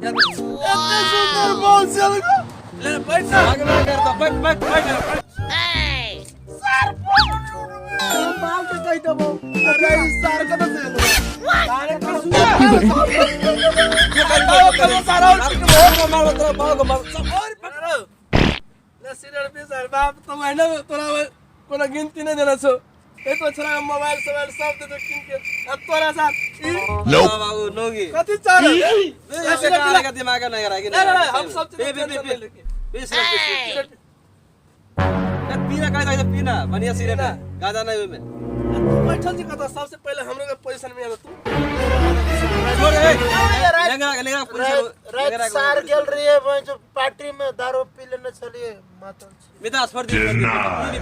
एते सुंदर बोल चल ले बैठ ना। भाग भाग कर तो बैठ बैठ बैठ। हम बाप के कहि देबो। अरे ई सार कतऽ से एलो? सारे का बताओ करो सारा और ठीक हो। मारो तोरा बाप को मारो। और पकड़ो ले सिगरेट पी सर बाप तो महीना में तोरा कोनो गिनती नहीं देना छो। ए तो छोरा मोबाइल सोबाइल सब दे दो किन के अब तोरा साथ ई बाबू नोगी। कथी चाह रहे? ऐसे करा के दिमाग नहीं करा कि नहीं, नहीं, हम सब चीज पी पी टेंशन पी नहीं लेके। पी सिगरेट पी। ए, पीना का है पीना बढ़िया सिगरेट है गांजा नहीं ओमे। तू बैठल छी कतऽ? सबसे पहिले हमरो के पोजीशन में आलो तू। छोड़ ए लेंगरा लेंगरा पुलिस रात रात सार गेल रहिए वहीं जो पार्टी में दारू पी लेने छलिए मातल छी। मिता छोड़ दे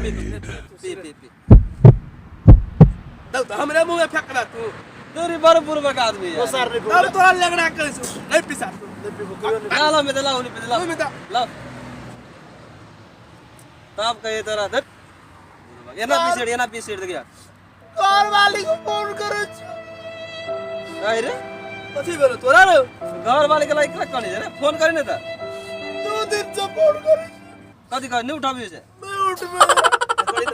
पी पी पी पी पी। दौ तऽ हमरे मुंह में फेंकला तू। तोरी बड़ बुढ़बा का आदमी है। ओ सार नहीं तब पीबो। तोरा लगड़ा करै छौ नहीं पिसा तू। नहीं पीबो कहियो नहीं। ला ला मिता ला उनी ला। तू मिता। ला तब कहे तोरा धत एना पी सेट एना पी सेट देखिया। घर वाली को फोन करै छी। काहे रे? कथी भेलो तोरा रे? घर वाले के लाइक कनी रे फोन करी ने त। 2 दिन से फोन करै छी। कथी कह नहीं उठाबी से? नहीं उठबे।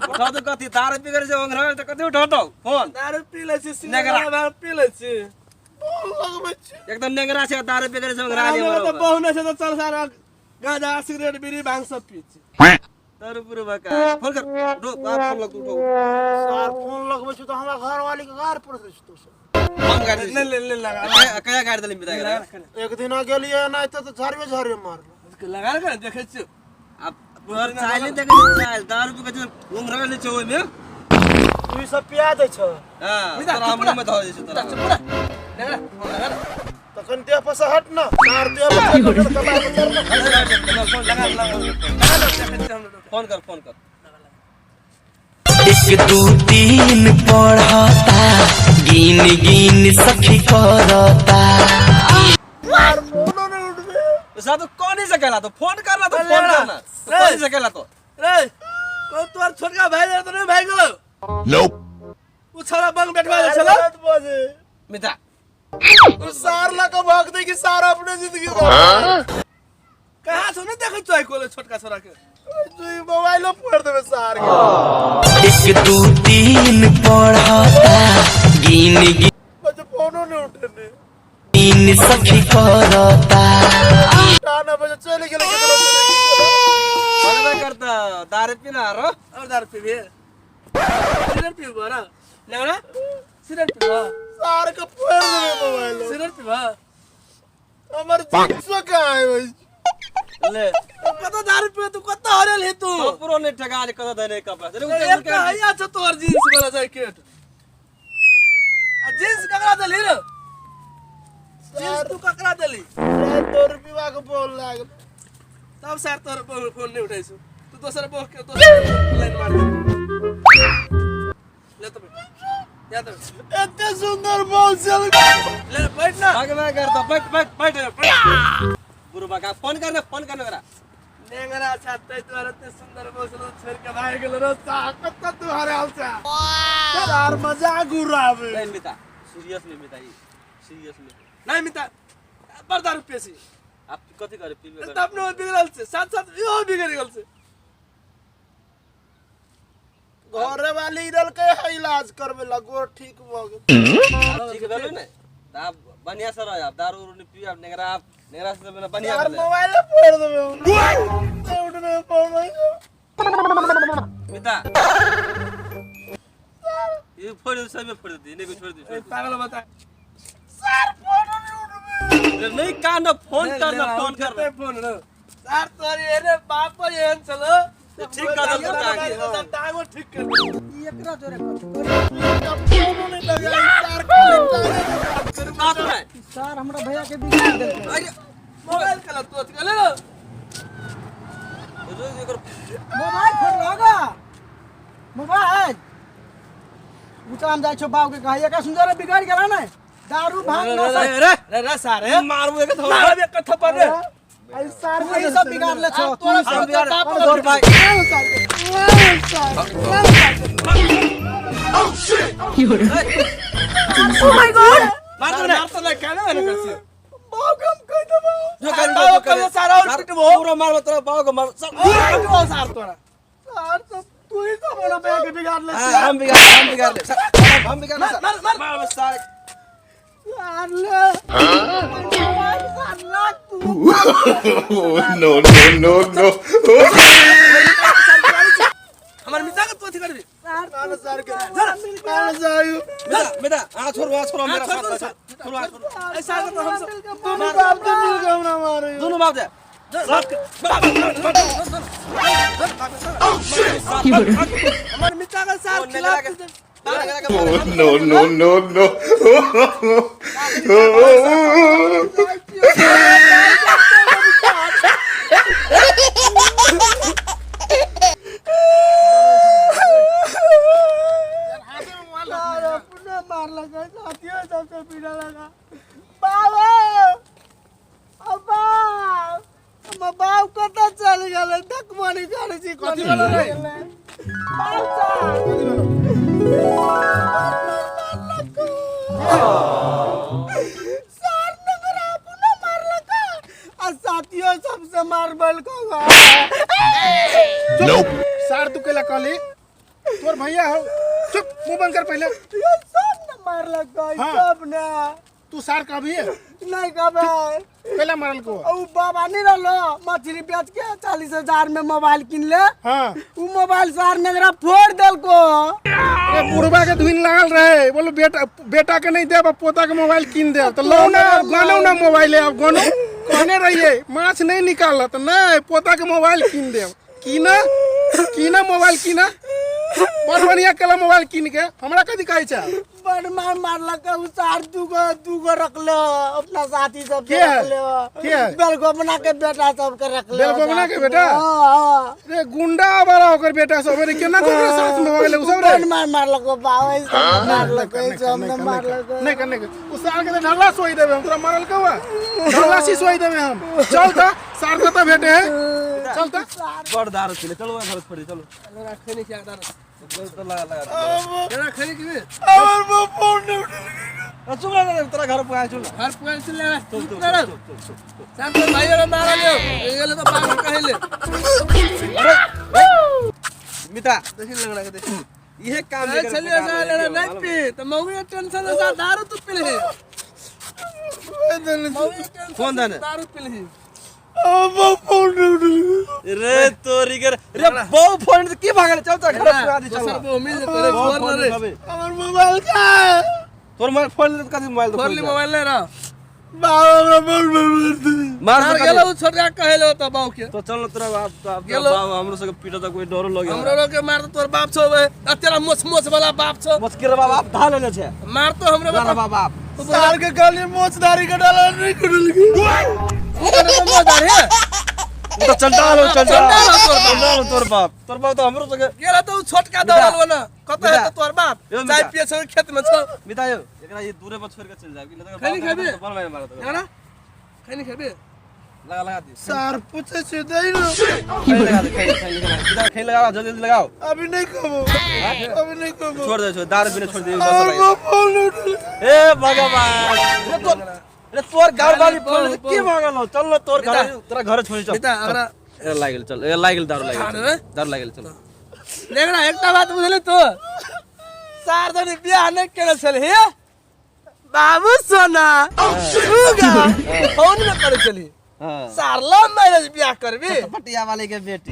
उठा तो कथी दारू पी करे से ओंघरा त कथी उठातो फोन? दारू पी लै छी नेगरा। सिगरेट पी लै छी। फोन लगबै छी। एकदम नेंगरा छै दारू पी करे से ओंघरा ले हमरा तऽ बरोबर। बहु नहि छै तऽ चल सारा गांजा सिगरेट बीड़ी भांग सब पी छी। दारू पूरा का फोन कर उठो बाप फोन लग उठो। सार फोन लगबै छी तऽ हमरा घर वाली के गार पड़ै छै तो सब। हम गाड़ी नहीं ले ले लगा कया गाड़ी देली मिता के। एक दिन गेलिए ना तऽ झाड़िए झाड़िए मारल। लगा के देखै छियौ। अब तोहर चाइल नहीं देखै चाइल दारू पी के ओंघरा ले छौ ओइमे। तू ई सब पिया दै छ। हां मिता, तोरा चुप मुंह में धऽ दै छौ तोरा। चुप रह नेगरा फोन लगा ना। तखन देह पर से हट ना सार देह पर से हट ना, कपार पर चढ़ ना। फोन लगा लगा लगा ना, देखै छियै हम लोग। फोन कर फोन कर। 1 2 3 पढ़ता गिन गिन सखी करता। सार फोनो नहीं उठबे। तो साहब तो कौन नहीं सकेला तो फोन करना तो अरे फोन लेना। करना तो कौन नहीं सकेला तो। रे कौन तोहर छोटका भाई रे तो नहीं भाई गेलो? उ छोरा बंग बैठवा दे छलो। गलत बजे। मिता उ सार ला के भाग दे कि सार अपने जिंदगी में। कहाँ से नहीं देखै छौ कोले छोटका छोरा के? तू ई मोबाइलो फोड़ देबे सार के। 1 2 3 पढ़ता गिन गिन बच्चे फोनो नहीं उठेने। सखी करता। टाना बजे चले गेले केकरो चले गेले। बराबर करता दारू पीना रो। और दारू पीबे? सिगरेट पीबो ना नेगरा? सिगरेट पीबो? सार के फोड़ देबे मोबाइल। सिगरेट पीबो? हमर जींसो कहाँ है भाई? ले तू कत दारू पीबे तू कत हरल हे तू? कपड़ो नहीं ठगा ले कत धने कपड़ा। चल उठे, एक उठे। तो हैया छ तोहर जींस वाला जैकेट। आ जींस ककरा देली रे? जींस तू ककरा देली? रात तोर विवाह के फोन लागल। तब सर तोहर फोन नहीं उठै छौ। तू दोसर बोह के दोसर लाइन मार दे। ले तो बैठ। या तो बैठ। एते सुंदर बोल चल। ले बैठ ना। भाग भाग कर तो बैठ बैठ बैठ बैठ। बुढ़बा का फोन करना फोन करना करा। नेंगरा छाते तोहर एते सुंदर बोल चल छोड़ के भाग गेल रे। ताकत त तुहारे हाल से। यार मजाक उड़ावे। नहीं मिता सीरियस में मिता ई सीरियस में। नहीं मिता बड़ दारू पिए छी। आप कथी करे पीबे करे? त अपनो बिगड़ल छै साथ साथ इहो बिगड़ गेल छै। घरे वाली इरल के है इलाज करबे ला गोर ठीक भ गेल। ठीक भेलो ने त आप बढ़िया से रह आप दारू उरू नहीं पी आप नेगरा आप नेगरा से बिना बढ़िया यार भेलै। मोबाइल फोड़ देबे हम। नहीं उठबे फोन नहीं। मिता ये फोड़ दे सब फोड़ दे नहीं कुछ छोड़ दे, छोड़ दे। पागल बता। सर फोन नहीं उठबे। नहीं कान फोन करना फोन करना फोन रो। सर तोरी एने बाप पर एहन चलो। ठीक कर दे तो टांगो ठीक कर दे। एकरा जोरे कथी करी? फोन नहीं लगा सर खाली बात में सर हमरा भैया के बिगाड़ देलकै। अरे मोबाइल कला तो अथी ले लो। रोज एकर मोबाइल फोड़ लगा मोबाइल उचाम जाइ छौ बाप के कहे एकरा सुंदर बिगाड़ गेला ने दारू भांग नशा। रे रे रे रे सारे मारबो एक थप्पड़। मारबे एक थप्पड़ रे। आई सर तू ई सब बिगाड़ ले छौ तोरा तू ई सब सब बिगाड़- बाप तोर भाई। मार तो ना मार तो ना काने वाले करछी। बाप हम कह देबो। बाबा कहियो सारा और पिटबो। पूरा मारबो तोरा बाबा के मार सब। पिटबो सार तोरा। सार तो तू ही तो बड़ा बैग के बिगाड़ ले। हाँ, हम बिगाड़, हम बिगाड़ ले सर, हम बिगाड़ ले सर। मार, मार। मार सारे। सार ले। सार ला तू। No, no, no, no. हमर मिता के तू अथी करबी। सार ना सार के जरा। ना सार मिता मिता आ छोड़ आ छोड़ मेरा छोड़, साथ छोड़, छोड़ आ छोड़। ऐ सार तो हम सब दोनों बाप के मिल के हमरा मारे। दोनों बाप दे। हमर मिता के सार खिलाफ। No, no, no, no. सार अपने मार लगा साथियों सबसे पीड़ा लगा। बाबा अब्बा हमर बाप कतऽ चल गेलै? देखबो नहि करै छी। कथी भेलो रे? बाप सार सार नगरा अपने मारलका आ साथियों सबसे मारबलको। सार तू केला कहली? तोर भैया हो, चुप, मुंह बंद कर पहले। ये सब न मारलका। हाँ। सब ने। तू सार कभी है नहीं कबे। केला मारल को? उ बाबा नहीं रहलो मछली बेच के 40,000 में मोबाइल किन ले। हाँ। उ मोबाइल सार नगरा फोड़ देलको। अरे बुढ़वा के धुन लागल रहे, बोलो बेटा बेटा के नहीं देब, पोता के मोबाइल किन देब तो लो ना, गनो ना मोबाइल है। अब गनो कहने रहिए माछ नहीं निकाल तो नहीं पोता के मोबाइल किन देब। कीना कीना मोबाइल कीना, बड़ बढ़िया केला मोबाइल किन के हमरा कथी कहै छै? बड़ मार मारलक उ सार। दूगो दूगो रखलो अपना साथी सब के है? के है? बेलगोबना के बेटा सब के रखलो। बेलगोबना के बेटा? हाँ हाँ। रे गुंडा वाला ओकर बेटा सब रे, केना केकरा साथ में हो गेलै उ सब रे? बड़ मार मारलक बाबा, सब मारलक, सब ने मारलक। नहीं कर, नहीं कर, उ सार के तो ढल्ला सोई देबे हम। तोरा मारल कौआ ढल्ला सी सोई देबे हम। चल त सार कतऽ भेटे है, चल त। बड़ दारू पीले, चलो घर छोड़ दे, चलो। लगा खैनी के दारू। तो लगा लगा। लगा खैनी के। हमर बाप फोन नहीं उठेलकै। चुप रह, तोरा घर पुगा चुप। घर पुगा चल ले। चुप चुप रह। चुप चुप। सार तो भाई रे मारल यो गेले तो पागल कहिले। अरे मिता देखि लगड़ा के देख। इहे काम अरे चलिए सार लड़ा नहीं पी तो मौगी टेंशन से सार दारू तू पी ले। मौगी टेंशन फोन से देने। दारू पी ले। रे तोरी के रे बहु फोन से की भागल? चल चल घर पुगा दे, चल। दोसर बहु मिल जेतौ रे, बहु छोड़ फोन न रे। उठाबे। हमर मोबाइल का तोर मोबाइल फोन ले, कथी मोबाइल? फोन ले, मोबाइल ले रहा। बाबा हमरा फोन मार। मार सार दे। गेलो उ छोटका कहेलो तो बाऊ के। तो चल तोरा बाप तो गेलो। बाप हमरो सबके पीटा त कोई डरो लगे। हमरो लोग के मार तो तोर बाप छौ बे आ तेरा मोछ मोछ वाला बाप छौ। मुश्किल बाप आप धा लेने छे। मार तो हमरो तोरा बाप। बाप। सार के कहली मोचदारी के डाला नहीं कटलकी। तो मोदार है। उ त चंडाल हो, चंडाल। चंडाल हो तोर बाप। चंडाल हो तोर बाप, तोर बाप तो हमरो सबके गेला तो उ छोटका दौड़ल हो न कत है तो तोर बाप यो मिता। चाय पिए छौ खेत में छौ। मिता यो एकरा ये दूरे पर छोड़ के चल जाब कि नहीं। खैनी खेबे? बड़ मार मारत। ना खैनी खेबे? लगा लगा दे। सार पूछे छे दई न। खैनी लगा दे, खैनी खैनी लगा मिता, खैनी लगा, जल्दी जल्दी लगाओ। अभी नहीं कहबो, अभी नहीं कहबो। छोड़ दे, छोड़, दारू पीने छोड़ दे बस। हमर लगा। बाप फोन नहीं उठेलकै। ए भगवान, रे तोर रे तोर घर वाली फोन से की भागल हो? चल न तोर घर, तोरा घर छोड़ चल। मिता हमरा ए लागल चल, ए लागल दारू लागल, अरे। दारू लागल चल। लेकिन एकटा बात बुझली तू सार धनी बियाह नहीं केने छलही बाबू सोना सुगा फोन में करे छलही। हां। सार लव मैरिज बियाह करबी? पटिया वाले के बेटी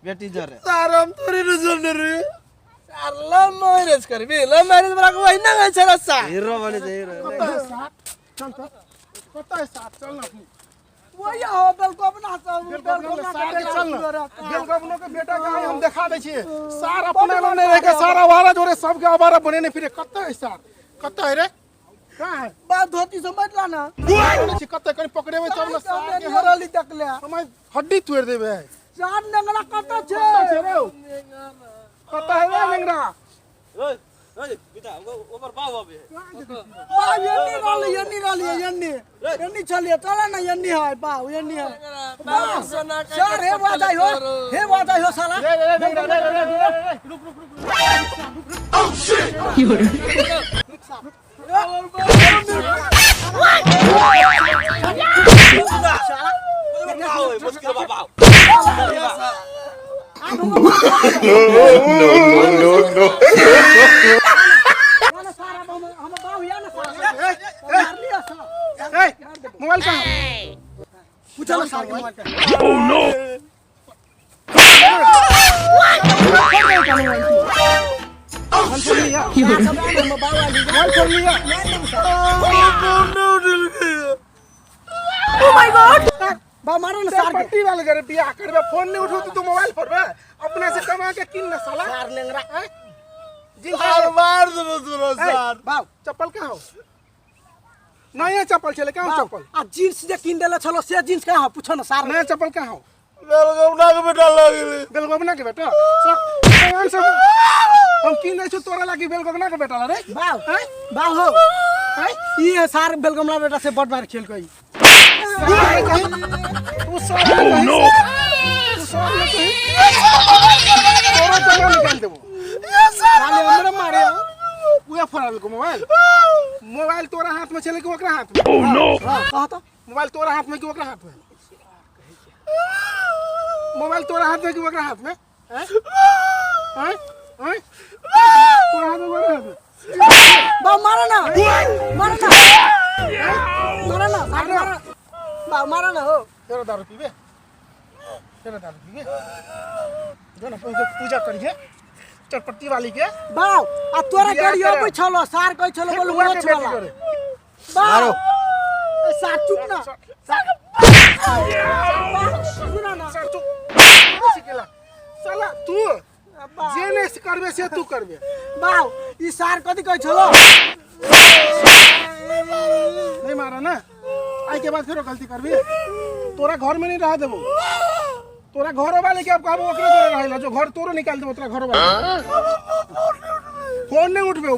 बेटी जरे। सार हम थोड़ी न सुनने रे। सार लव मैरिज करबी? लव मैरिज वाला के वही ना गई छै रस्सा। हीरो बने छै हीरो। कतऽ है सार? चल त कतऽ है सार? चल न अपनी। वही हो बेलगोबना सब बेलगोबना सार के के चल न। बेटा। बेलगोबनो के बेटा के आइ हम देखा दै छियै। सार अपना लग नहीं रह के सार आवारा जोरे सबके आवारा बनेने फिरे। कतऽ है सार? कतऽ है रे? कहाँ है? बाप धोती से मत लाना। बोलै छी कतऽ, कनि पकड़ेबै तब ने सार के। हम रहली देखले। हम हड्डी तोड़ि देबै। चार नंगरा कतऽ छै? कतऽ छै रे? कतऽ है रे नेंगरा? ओए ओए बेटा, ओकर बाप अबे है। बाप एन्नी रहली, एन्नी रहली, एन्नी एन्नी चलिए, चल ना एन्नी है बाप, एन्नी है। बाबू सोना के। सर हे बात हो, हे बात हो साला। रे रे नेंगरा, रे रे रे रे, रुक रुक रुक। साला। No, no, no, no. ना सार अब हम बाऊ या ना सार मार लिया सार। ए, मोबाइल कहाँ? पूछो ना सार के मोबाइल का। मोबाइल फोड़ लिया। बा मारो ना सार के। पट्टी वाले घरे बियाह करबे, फोन नहीं उठो तो तू मोबाइल फोड़बे? अपने से कमा के किन ना साला। सार लेंगरा। जींस सार मार देबो तोरा सार। बाऊ। चप्पल कहाँ हो? नया चप्पल छले, कहाँ हो चप्पल? आ जींस जे किन देले छलो से जींस कहाँ हो? पूछो ना सार। नया चप्पल कहाँ हो? बेलगौना के बेटा लग गेलै। बेलगोबना के बेटा सब सामान सब हम किन दै छु तोरा लागि, बेलगोबना के बेटा ला रे। बाऊ। हैं? बाऊ हो। हैं? ई है सार बेलगमला बेटा से बड़ मार खेल गई। सार कहीं तू, सार कहीं तू, सार कहीं तोरा चंगा निकाल देबो। साले हमरा मारे हो। उहे फोड़ल को मोबाइल। मोबाइल तोरा हाथ में छले कि ओकरा हाथ में? हां, कह तो। मोबाइल तोरा हाथ में कि ओकरा हाथ में? मोबाइल तोरा हाथ में कि ओकरा हाथ में? हैं हैं हैं, तोरा हाथ में, ओकरा हाथ में? बाऊ मारो ना, मारो ना, मारो ना सार, मारो बाऊ, मारो ना हो। तेरा दारू पीबे, तेरा दारू पीबे, जो ना पूजा पूजा करिए चटपट्टी वाली के। बाऊ, आ तोरा बियाह गाड़ी करे। अबै छलो सार, कहै छलो बोलू फुआ के मोछ बेटी वाला। करे। बाऊ ए सार चुप ना सार, बाऊ सुन ना। सर तू नहीं सिखेला साला, तू जे नहीं करबे से तू करबे। बाऊ, ई सार कथी कहै छलो? नहीं मारा ना, आई के बाद फिर गलती करबी तोरा घर में नहीं रह देबो। तोरा घर वाले के अब कहबो ओकरे तोरा रहेला, जो घर तोरो निकाल देबो। तोरा घर वाले फोन नहीं उठबे बो।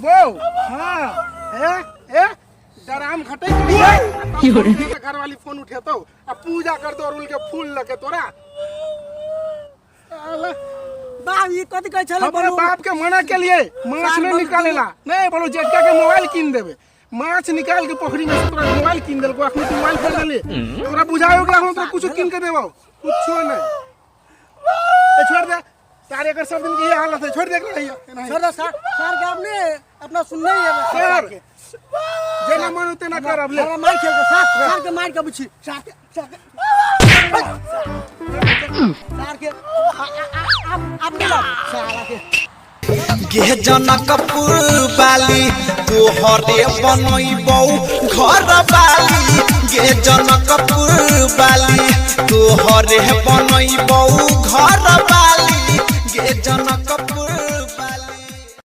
हां, ए ए डराम खटे घर वाली फोन उठेतो आ पूजा करतो और उनके फूल लगे तोरा आला। बाऊ, ई कथी कहै छलो? अपने बाप के मना के लिए माछ नहीं निकालेला, नहीं बोलो जेटका के मोबाइल किन देबे। माछ निकाल के पोखरी में से तोरा मोबाइल किन देलको, अखनी तू मोबाइल फोड़ देली। तोरा बुझायो गेला, हम तोरा कुछ किन के देबो? कुछो नहीं। ए छोड़ दे सारे, एकर सब दिन के ये हालत है। छोड़ दे एकरा, रहिया एनाही। छोड़ दो सार, सार के आपने अपना सुनना ही है। सर जेना मन तेना कर अब ले। हमरा मार खेल के सार, सार के मार के बुझी, सार के, सार के, सार के आप मिला साला के। गे जनकपुर बाली तोहरे बनैबौ घर बाली, गे जनकपुर बाली तोहरे बनैबौ घर बाली, गे जनकपुर।